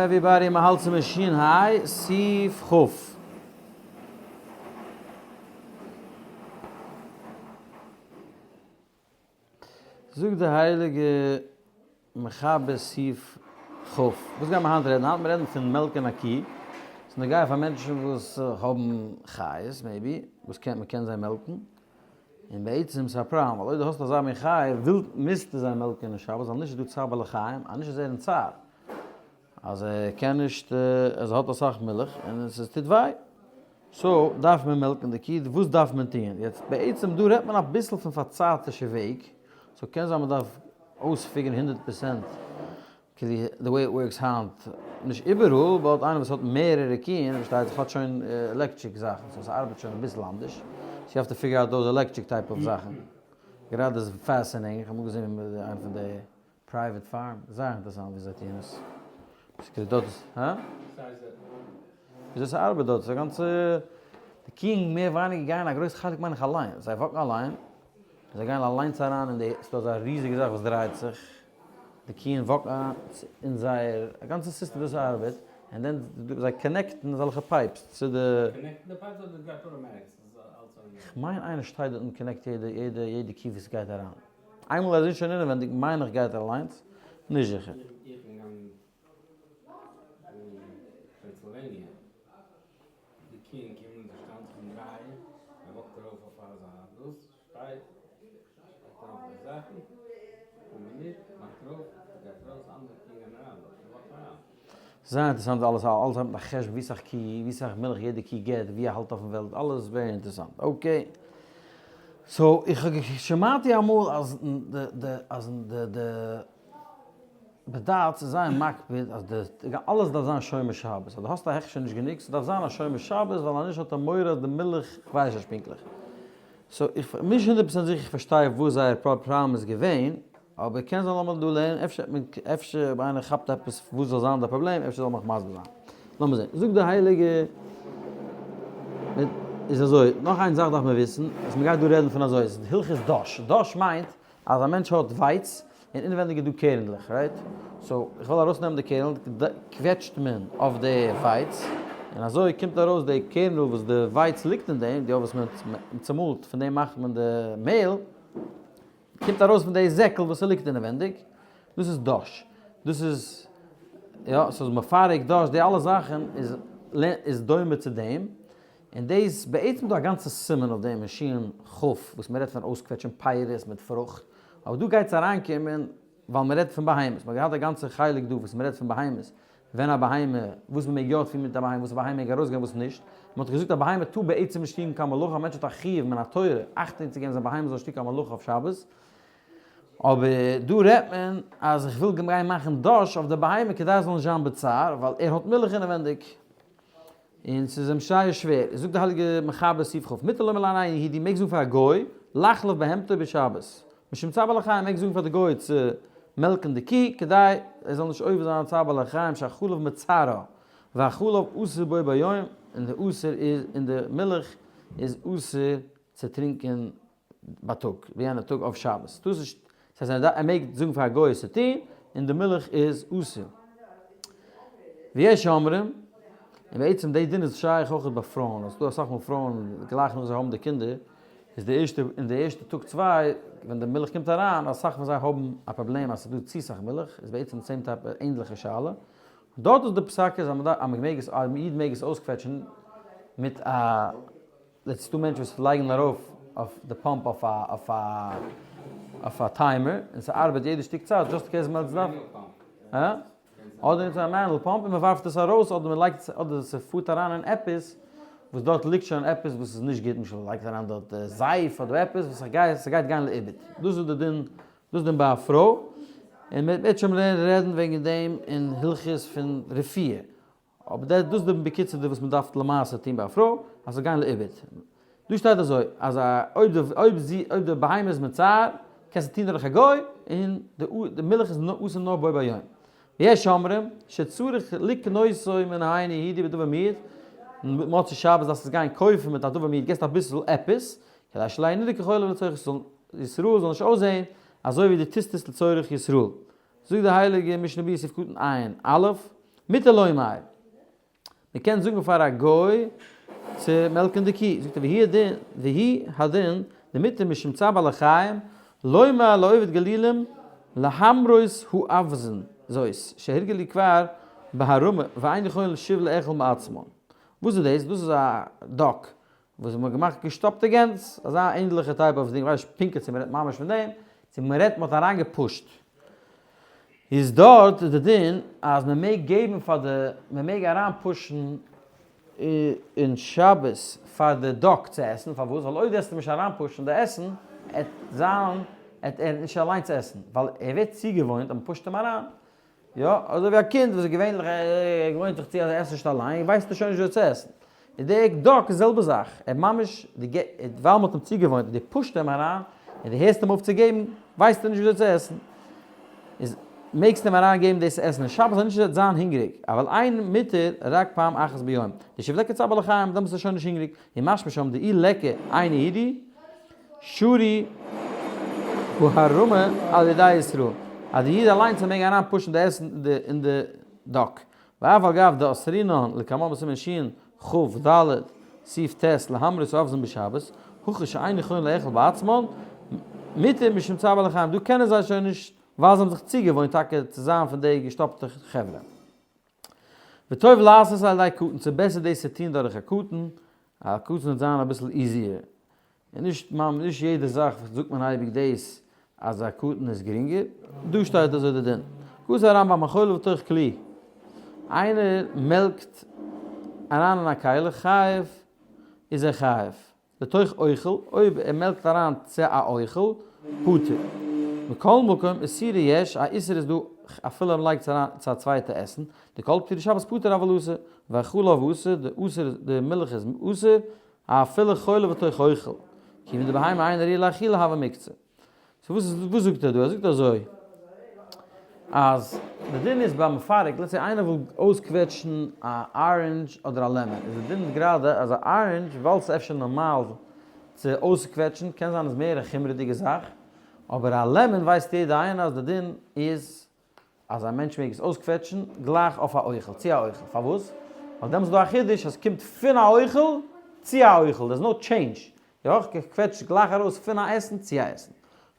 Everybody מ'האלט צו מאשין היי, סעיף כ'. זאגט די הייליגע מחבר סעיף כ'. וואס גייט מען היינט רעדן? היינט מיר רעדן פון מעלקען א קי. ס'איז נוגע פאר מענטשן וואס האבן חיות maybe, וואס קען מ'קען זיי מעלקן. און בעצם ס'איז א פראבלעם, ווייל אויב דו האסט אזא מין חיה וויל מוזטו זיי מעלקען אין שבת, ווייל נישט איז דא צער בעלי חיים, אז נישט איז ער אין צער. אז ער קען נישט, אז ער האט אסאך מילך און עס טוט וויי, so דארף מען מעלקן די קי, וואס דארף מען טוען? יעצט בעצם דא רעדט מען אביסל פון פארצייטישע וועג, so קען זיין מען דארף אויספיגערן 100% כאילו די way it works היינט, נישט איבעראל, but איינער וואס האט מערערע קיען פארשטייט זיך האט שוין electric זאכן, so ס'ארבעט שוין אביסל אנדערש, so you have to figure out those electric type of זאכן, גראדע איז fascinating, איך האב אמאל געזען איינע פון די private farm, זייער אינטערעסאנט ווי זיי טוען עס. ס'איז דארט איז, הא? וויאזוי ס'ארבעט דארט, ס'איז א גאנצע, די קיען מער ווייניגער גייען א גרויס חלק מיין איך אליין, זיי walk ן אליין, זיי גייען אליינס אריין אין די, ס'דא אזא ריזיגע זאך וואס דרייט זיך, די קיען walk ן אריין אין זייער, א גאנצע סיסטעם וויאזוי ס'ארבעט, און דען זיי connect ן אזעלכע pipes צו די. connect ן די pipes אדער גייט אויטאמאטיק? ס'איז אלץ אויטאמאטיק? כ'מיין איינער שטייט דארט און connect יעדע יעדע יעדע קי וואס גייט אריין. איינמאל ער איז שוין אינעווענדיג מיין איך גייט ער אליינס, נישט זיכער. איך בין געגאנגען אין פענסילוועניע, די קיען קומען זיי שטעלן זיך אין רייע, מען walk ט ארויף אויף אזא דאס, שטייט, לייגט ארויף די זאכן, אפאר מינוט, מאכט ארויף, גייט ארויס, אנדערע קיען גייען אריין דארט, מען walk ט אריין. זייער אינטערעסאנט אלעס, אלעס האט מיט א חשבון ווי סאך קי, ווי סאך מילך יעדע קי געט, ווי ער האלט אויפן וועלט, אלעס very אינטערעסאנט, okay. So איך האב שמעתי אמאל אז די די אז די די בדץ איז זייער מקפיד אז די אלעס דארף זיין שומר שבת, אז דו האסט א הכשר נישט גענוג, ס'דארף זיין א שומר שבת ווייל אנישט האט ער מורא אז די מילך, כ'ווייס נישט פונקטליך. So איך בין נישט 100% זיכער איך פארשטיי וואס זייער פראבלעם איז געווען, אבער קען זיין לאמיר דא לערנען, אפשר האט מען, אפשר אויב איינער כאפט עפעס וואס זאל זיין די פראבלעם, אפשר זאל מיך מסביר זיין. לאמיר זען. זאגט די הייליגע, איז אזוי, נאך איין זאך דארף מען וויסן, אז מען גייט דא רעדן פון אזוי, ס'איז הלכות דש. דש מיינט אז א מענטש האט ווייץ, און אינווענדיג איז דא קערנדלעך, right? So איך וויל ארויסנעמען די קערנדל, קוועטשט מען אויף די ווייץ, און אזוי קומט ארויס די קערנדל וואס די ווייץ ליגט אין דעם, די וואס מען צומאלט, פון דעם מאכט מען די מעהל, קומט ארויס פון די זעקל וואס ס'ליגט אינעווענדיג, דאס איז דש, דאס איז, יא, ס'איז מפרק דש, די אלע זאכן איז איז דומה צו דעם, און דאס, בעצם איז דא א גאנצע סימן אויף דעם אין שין כ' וואס מ'רעדט פון אויסקוועטשן פירות מיט פרוכט, אבער דא גייט עס אריינקומען ווייל מ'רעדט פון בהמות, מ'האט געהאט א גאנצע חלק דא וואס מ'רעדט פון בהמות, ווען א בהמה, וואס מ'מעג יא טון מיט א בהמה, וואס א בהמה מעג ארויסגיין וואס נישט, מען האט געזאגט א בהמה טאר בעצם נישט טון קיין מלאכה, א מענטש האט א חיוב מן התורה אכטונג צו געבן זיין בהמה זאל נישט טון קיין מלאכה אויף שבת, אבער דא רעדט מען אז איך וויל גיין מאכן דש אויף די בהמה כדי עס זאל נישט זיין בצער, ווייל ער האט מילך אינעווענדיג, און ס'איז אים זייער שווער, זאגט די הייליגע מחבר סעיף כ', מותר לומר לאינו יהודי מעג זאגן פאר א גוי, לחלוב בהמתו בשבת. משום צער בעלי חיים מעג זאגן פאר די גוי צו מעלקן די קי כדי ער זאל נישט עובר זיין על צער בעלי חיים שהחלב מצערה והחלב אסור בו ביום און די אסור איז און די מילך איז אסור צו טרינקען בייטאג ווי יענע טאג אויף שבת דאס איז דאס הייסט ער מעג זאגן פאר א גוי עס צו טון און די מילך איז אסור ויש אומרים און בעצם די דין איז שייך אויך ביי פרויען אז ס'דא אסאך מאל פרויען גלייך נאך זיי האבן די קינדער איז די ערשטע אין די ערשטע טאג צוויי ווען די מילך קומט אריין אסאך פון זיי האבן א פראבלעם אז ס'איז דא צו סאך מילך איז בעצם same type ענדליכע שאלה דארט איז די פסק איז אז מ'דארף אז מ'מעג עס אז איד מעג עס אויסקוועטשן מיט א ס'איז דא מענטשן וואס לייגן ארויף אויף די פאמפ אויף א אויף א אויף א timer און ס'ארבעט יעדע שטיק צייט just in case מ'דארף הא? אדער נוצן א manual pump און מען ווארפט עס ארויס אדער מען לייגט עס אדער ס'פארט אריין אין עפעס וואס דארט ליגט שוין עפעס וואס איז נישט גוט למשל לייגט אריין דארט זייף אדער עפעס וואס איך גיי ס'גייט גיין לאיבוד דאס איז די דין דאס איז דין ביי א פרוי און מען וועט שוין רעדן וועגן דעם אין הלכות פון רפואה אבער דאס איז די בקיצור די וואס מען דארף למעשה טון ביי א פרוי אז ס'זאל גיין לאיבוד. דא שטייט אזוי אז א אויב די אויב זי אויב די בהמה איז מצער קענסטו טון דורך א גוי און די די מילך איז אסור נאר בו ביום. ויש אומרים שצריך לקנותו מן האינו יהודי בדבר מיעוט, מוצאי שבת דארפסטו עס גיין קויפן מיט א דבר מיעוט געסט אביסל עפעס, כדי שלא יהא נראה כחולב לצורך ישראל, ישראל זאל נישט אויסזען אזוי ווי דו טוסט עס לצורך ישראל. זאגט די הייליגע משנה ברורה סעיף קטן עיין א'. מותר לומר, מען קען זאגן פאר א גוי צו מעלקן די קי, זאגט ער והוא הדין, והוא הדין דמותר משום צער בעלי חיים, לומר לעובד גלילים להמרות האווזין זאת, שהרגלו כבר בהרמה ואין יכולין שוב לאכול מעצמן. וואס איז דאס? דאס איז א duck וואס מ'האט געמאכט געשטאפטע גענז, אזא ענדליכע type of דינג, כ'ווייס נישט פונקטליך צו מ'רעדט ממש פון דעם, צו מ'רעדט מ'האט אריינגעפושט. איז דארט איז די דין אז מ'מעג געבן פאר די, מ'מעג אריינפושן אין שבת פאר די duck צו עסן, פארוואס? ווייל אויב וועסטו נישט אריינפושן די עסן, עט זיין, עט ער נישט אליינס עסן, ווייל ער ווערט צוגעוואוינט אז מ'פושט אים אריין, יא, אזוי ווי א קינד וואס איז געווענליך ער געוואוינט זיך צו אז ער עסט נישט אליין, ווייסט ער שוין נישט וויאזוי צו עסן. איז די duck די זעלבע זאך, ער ממש, ווייל מ'האט אים צוגעוואוינט און דו פושט אים אריין, און דו הערסט אים אויף צו געבן, ווייסט ער נישט וויאזוי צו עסן. איז מעגסט אים אריין געבן דאס עסן אין שבת זאל נישט זיין הונגעריג, אבל אין מותר רק פעם אחת ביום. דשוב ליכא צער בעלי חיים, דעמאלטס איז ער שוין נישט הונגעריג, און משמע שם דאי ליכא אינו יהודי, שרי הערמה על ידי ישראל, אז די איד אליינס מעג אריין פושן די עסן אין די duck, ואף על גב דאסרינן לקמן בסימן שין כ ד סעיף ט' להמרות האווזין בשבת, הכא שאין יכולין לאכול בעצמן, מותר משום צער בעלי חיים, דא קענען זיי שוין נישט ווייל זיי האבן זיך צוגעוואוינט טאקע צו זיין פון די געשטאפטע חברה. וטוב לעשות על ידי קטן, ס'איז בעסער דאס צו טון דורך א קטן, א קטן וועט זיין אביסל easier, און נישט ממש נישט יעדע זאך זאגט מען אייביג דאס אז א קטן איז גרינגער, דא שטייט אזוי די דין, כתב הרמב ם החולב לתוך כלי, איינער מעלקט אריין אין א כלי חייב איז ער חייב, לתוך אוכל, אויב ער מעלקט אריין צו א אוכל, פטור. מכל מקום איסורא יש, א איסור איז דא אפילו מען לייגט עס אריין צו א צווייטע עסן, דכל פטורי שבת פטור אבל אסור, והחלב אסור, די אסור די מילך איז אסור, אפילו חולב לתוך אוכל, כיוון דבהמה אינה ראויה לאכילה הוה מוקצה. so וואס איז וואס זאגט ער דא? ער זאגט אזוי אז די דין איז ביי מפרק, let's say איינער וויל אויסקוועטשן א orange אדער א לעמאן, איז די דין גראדע אז א orange ווייל ס'איז אפשר נארמאל צו אויסקוועטשן, קען זיין איז מער א חומרה'דיגע זאך, אבער א לעמאן ווייסט יעדער איינער אז די דין איז אז א מענטש מעג עס אויסקוועטשן גלייך אויף א אוכל, צו א אוכל. פארוואס? ווייל דעמאלטס איז דא א חידוש אז ס'קומט פון א אוכל צו א אוכל, there is no change. יא, כ'קוועטש גלייך ארויס פון א עסן צו א עסן.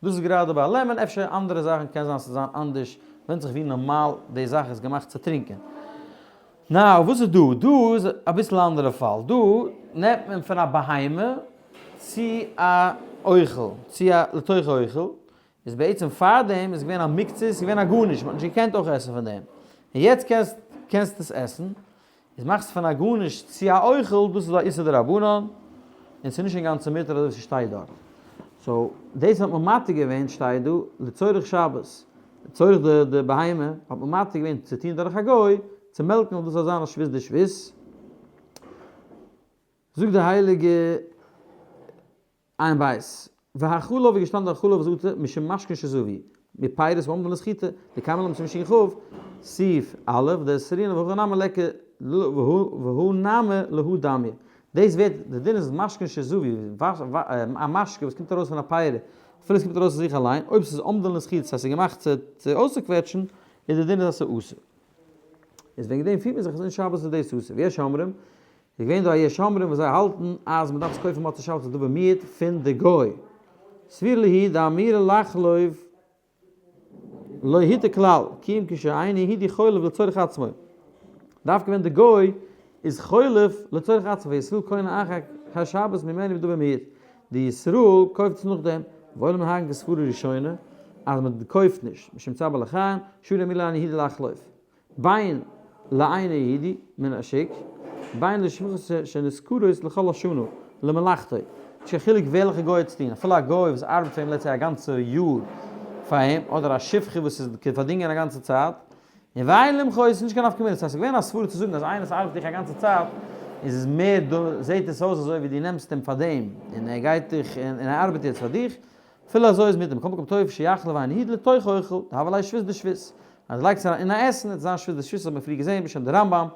דאס איז גראדע ביי א לעמאן, אפשר אנדערע זאכן קען זיין ס'זאל זיין אנדערש, ווענדט זיך ווי נארמאל די זאך איז געמאכט צו טרינקען. now וואס איז דא? דא איז אביסל אנדערע פאל. דא נעמט מען פון א בהמה צו א אוכל, צו א לתוך אוכל, איז בעצם פארדעם איז געווען א מוקצה, ס'איז געווען א גארנישט, מ'האט נישט געקענט אויך עסן פון דעם, און יעצט קענסט קענסט עס עסן, איז מאכסט פון א גארנישט צו א אוכל, דאס איז א איסור דרבנן, און ס'איז נישט אינגאנצן מותר אזוי ווי ס'שטייט דארט. so דאס האט מען מתיר געווען שטייט דא לצורך שבת, לצורך די די בהמה האט מען מתיר געווען צו טון דורך א גוי, צו מעלקן און דאס זאל זיין א שבות דשבות. זאגט די הייליגע. עין בית, והחלב איז געשטאנען דארט חלב זאגט ער משום משקין שזבו, מפירות העומדין לסחיטה, דקיימא לן בסימן שכ, סעיף א', דאסרינן והכא נמי ליכא והא נמי להא דמיא. דאס ווערט, די דין איז משקין שזבו, א משקה וואס קומט ארויס פון א פירה, אפילו עס קומט ארויס פון זיך אליין, אויב ס'איז עומדין לסחיטה, ס'הייסט ס'איז געמאכט צו אויסצוקוועטשן, איז די דין איז אז ס'איז אסור. איז וועגן דעם פירט מען זיך אז אין שבת איז דאס אסור. ויש אומרים, איז געווען דא א יש אומרים וואס זיי האלטן אז מען דארף עס קויפן מוצאי שבת לדבר מיעוט פון די גוי. סביר להו דאמירה לחלוב לא היתר כלל, כי אם כשאינו יהודי חולב לצורך עצמו. דווקא ווען די גוי איז חולב לצורך עצמו וישראל קונה אחר השבת ממנו בדבר מיעוט. די ישראל קויפט עס נאכדעם, והעולם נוהגין כסברה ראשונה אז מען קויפט נישט, משום צער בעלי חיים, שרי אמירה לאינו יהודי לחלוב. בין לאינו יהודי מן השוק, בין לשפחות שנשכרות לכל השנה למלאכתו, נישט קיין חילוק וועלכע גוי האט צו טון, אפילו א גוי וואס ארבעט פאר אים let's say א גאנצע יאר פאר אים, אדער א שפחה וואס איז פארדינגען א גאנצע צייט, און ואין למחות איז נישט קיין נפקא מינה, ס'הייסט ס'איז געווען א סברה צו זאגן אז איינער וואס ארבעט דיך א גאנצע צייט איז עס מער זעט עס אויס אזוי ווי דו נעמסט אים פאר דעם און ער גייט דיך און ער ארבעט יעצט פאר דיך, אפילו אזוי איז מיט דעם כל מקום טוב שיחלב אינו יהודי לתוך אוכל, דהוה ליה שבות דשבות. אז דו לייגסט אריין אין א עסן וועט עס זיין שבות דשבות האט מען פריער געזען בשם די רמב ם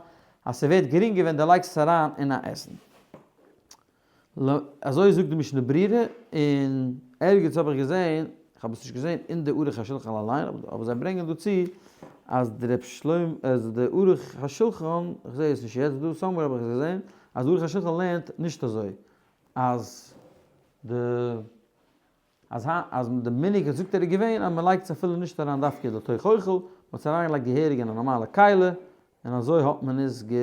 אז ס'ווערט גרינגער ווען דו לייגסט עס אריין אין א עסן. אזוי זאגט די משנה ברורה, און ערגעץ האב איך געזען, איך האב עס נישט געזען אין די ערוך השולחן אליין, אבער זיי ברענגען דא צו. אז די רב שלמה, אז די ערוך השולחן, איך זעה עס נישט יעצט דא, somewhere האב איך עס געזען, אז די ערוך השולחן לערנט נישט אזוי, אז די אז אז די מנהג זאגט ער איז געווען אז מען לייגט עס אפילו נישט אריין דווקא לתוך אוכל, מען האט עס אריינגעלייגט געהעריג אין א נארמאלע כלי, און אזוי האט מען עס גע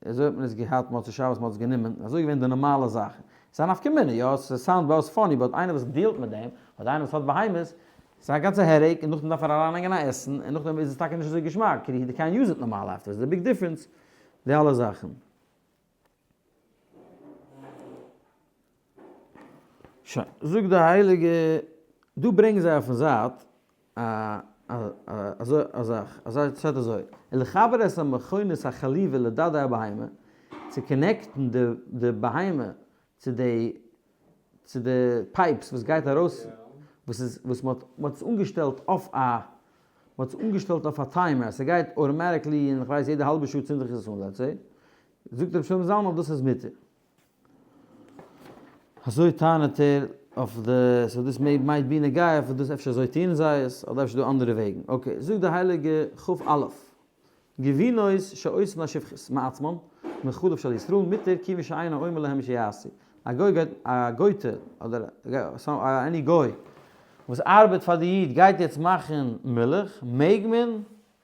אזוי האט מען עס געהאט מוצאי שבת מען האט עס גענומען, אזוי איז געווען די נארמאלע זאך. ס'איז א נפקא מינה, יא, ס' sound ביי אויס funny, but איינער וואס deal ט מיט דעם, אדער איינער וואס האט בהמות, ס'איז א גאנצע headache, און נאכדעם דארף ער אריינלייגן א עסן, און נאכדעם איז עס טאקע נישט אזוי געשמאק, כאילו he can use it נארמאל after, ס'איז א big difference די אלע זאכן. שוין, זאגט די הייליגע, דא ברענגען זיי אויפן זייט א א זאך, אזוי שטייט אזוי, ולחבר את המכונת החליבה לדדי הבהמה, צו connect ן די בהמה צו די צו די pipes וואס גייט ארויס, וואס איז וואס מען האט מען האט עס אנגעשטעלט אויף א מען האט עס אנגעשטעלט אויף א timer אז ס'גייט automatically אין כ'ווייס יעדע האלבע שעה צינד זיך עס אן let's say, זאגט רבי שלמה זלמן דאס איז מותר. אזוי טענה'ט ער אויף די, so דאס may might be נוגע אויף דאס אפשר אזוי טוען זיי עס, אדער אפשר דא אנדערע וועגן. okay, זאגט די הייליגע כ א, גבינות שעושין השפחות מעצמן מחלב של ישראל מותר כיוון שאינו אומר להם שיעשו. א גוי גייט, א גויטע, אדער any גוי וואס ארבעט פאר די איד גייט יעצט מאכן מילך, מעג מען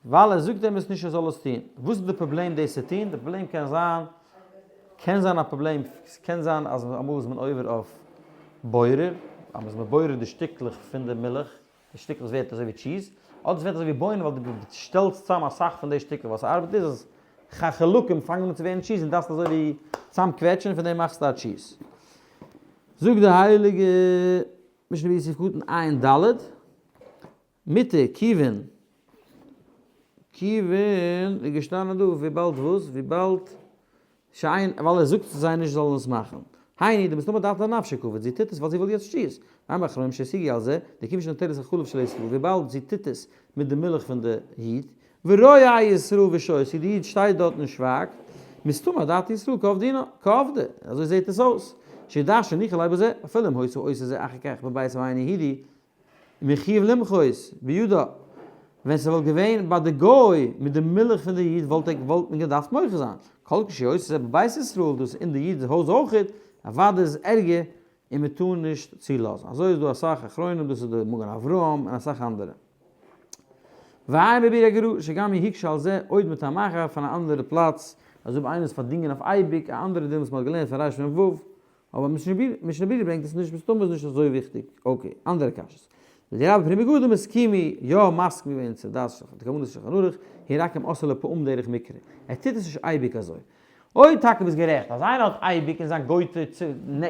ווייל ער זאגט אים עס נישט ער זאל עס טון. וואס איז די פראבלעם דאס צו טון? די פראבלעם קען זיין, קען זיין א פראבלעם, ס'קען זיין אז אמאל איז מען עובר אויף בורר, אז מ'איז מבורר די שטיקלעך פון די מילך, די שטיקלעך ווערט אזוי ווי טשיז, אדער ס'ווערט אזוי ווי בויען ווייל דו שטעלסט צאם אסאך פון די שטיקלעך, וואס ס'ארבעט איז אז חלקים פאנגען אן צו ווערן טשיז און דארפסט אזוי ווי צאם קוועטשען און פון דעם מאכסטו א טשיז. זאגט די הייליגע משנה ברורה סעיף קטן עיין ד', מותר כיוון, כיוון איז געשטאנען דא וויבאלד וואס? וויבאלד שאין, ווייל ער זאגט זיי נישט זאלן עס מאכן. היינו דמסתמא דעתה אנפשה קעביד, זי טוט עס ווייל זי וויל יעצט טשיז. ואין באחרונים שהשיגו על זה, דכיוון שנוטלת החלב של ישראל, וויבאלד זי טוט עס מיט די מילך פון די איד, ורואה ישראל ושותק, די איד שטייט דארט און שווייגט, מסתמא דעת ישראל קעבידא, קעבידא, אזוי זעט עס אויס. שידע שניחא ליה בזה, אפילו אם היתה עושה זה אחר כך בבית האינו יהודי, מחויב למחות בידו, ווען ס'וואלט געווען ביי די גוי מיט די מילך פון די איד וואלט ער וואלט מען געדארפט מוחה זיין, כל כשהוא עושה זה בבית ישראל דאס אין די איד'ס הויז אויכעט, אוודאי איז ערגער און מען טאר נישט צולאזן, אזוי איז דא אסאך אחרונים דאס איז די מגן אברהם און אסאך אנדערע. ועיין בביאור הגר"א שגם היקשה על זה עוד מטעם אחר פון א אנדערע פלאץ, אז אויב איינער איז פארדינגען אויף אייביג, א אנדערע דין וואס מען האט געלערנט פון רש מ וו. אבער משנה ברורה ברענגט עס נישט, מסתמא איז נישט אזוי וויכטיג. okay, אנדערע קשיות. די רבי פרי מגדים הסכימו, יא מסכים געווען צו דעת די כוונת שולחן ערוך, הוא רק אם עשה לפעמים דרך מקרה. ער טוט עס נישט אייביג אזוי. אויב טאקע ביסט גערעכט אז איינער האט אייביג און זיין גויטע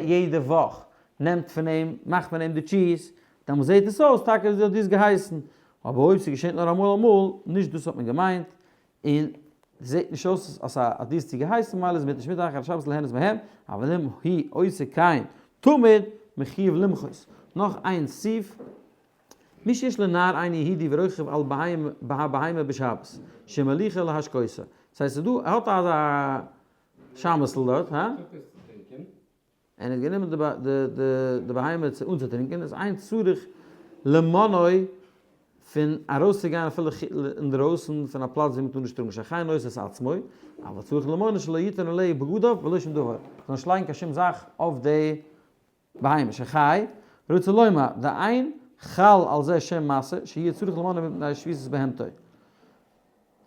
יעדע וואך נעמט פון אים, מאכט פון אים די טשיז, דעמאלס זעט עס אויס טאקע ווי דו האסט געהייסן. אבער אויב ס'געשעט נאר אמאל אמאל, נישט דאס האט מען געמיינט, און זעט נישט אויס אז אז דו האסט צו געהייסן מילא איז מיט נישט מיט אחר השבת ליהנות מהם, אבל אם הוא עושה כן תמיד מחויב למחות. נאך איין סעיף, מי שיש לו נער אינו יהודי ורוכב על בהמה בשבת שמוליכה להשקותה, ס'הייסט ס'איז דא ער האט אזא שמש'ל דארט, הא? און האט גענומען די בהמה צו אנצוטרינקען, איז אין צריך למנעו פון ארויסצוגיין אפילו אינדרויסן פון א פלאץ ווי מ'טאר נישט טראגן שהחי נושא את עצמו, אבל צריך למנעו שלא יתן עליה בגדיו ולא שום דבר, זאל נישט לייגן קיין שום זאך אויף די בהמה, שחי רוצה לומר, דאין חל על זה שם משא, שיהיה צריך למנעו מפני שביתת בהמתו.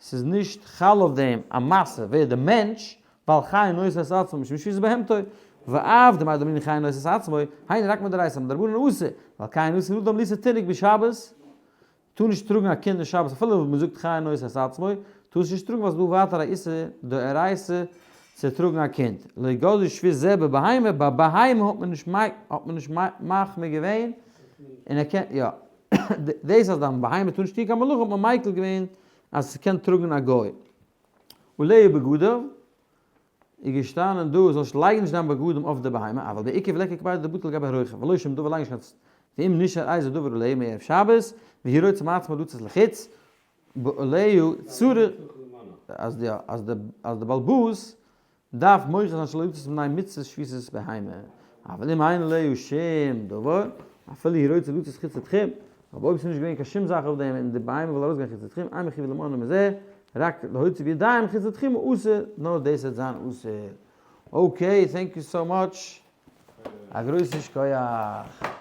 ס'איז נישט חל אויף דעם א משא ווער די מענטש, ווייל חי נושא את עצמו משום שביתת בהמתו, ואף דמאי דאמרינן חי נושא את עצמו, היינו רק מדאורייתא מדרבנן אסור, ווייל כן אסור לאדם לישא תינוק בשבת, טאר נישט טראגן א קינד אין שבת אפילו אויב מ'זאגט חי נושא את עצמו, טארסט נישט טראגן ווייל ס'איז דא ווייטער א איסור דאורייתא צו טראגן א קינד, לא גזרו שבות זה בבהמה, ביי בהמה האט מען נישט האט מען נישט מחמיר געווען, און ער קען יא. דאס אז דיין בהמה טאר נישט טון קיין מלאכה האט מען מיקל געווען אז ס'קען טראגן א גוי. עליה בגדיו איז געשטאנען דא זאלסט לייגן נישט דיין בגדים אויף די בהמה, אבל בעיקר וליכא קפידא דבטל לגבי הרוכב ולא שום דבר לייג נישט קיין ואם נשאר איזה דבר עליה מערב שבת והוא רוצה מעצמו לצאת לחוץ בעליה צריך אז די אז די אז די בעל הבית דארף מוחה זיין שלא יצא מפני מצות שביתת בהמה, אבל אם אין עליה שום דבר, אפילו הוא רוצה לצאת חוץ לתחום. אבער אויב ס'איז נישט געווען קיין שום זאך אויף דעם און די בהמה וויל ארויסגיין חוץ לתחום, אין מחויב למנוע מזה, רק להוציא בידיים חוץ לתחום אסור, נאר דאס וועט זיין אסור. Okay, thank you so much. א גרויסן שכוח.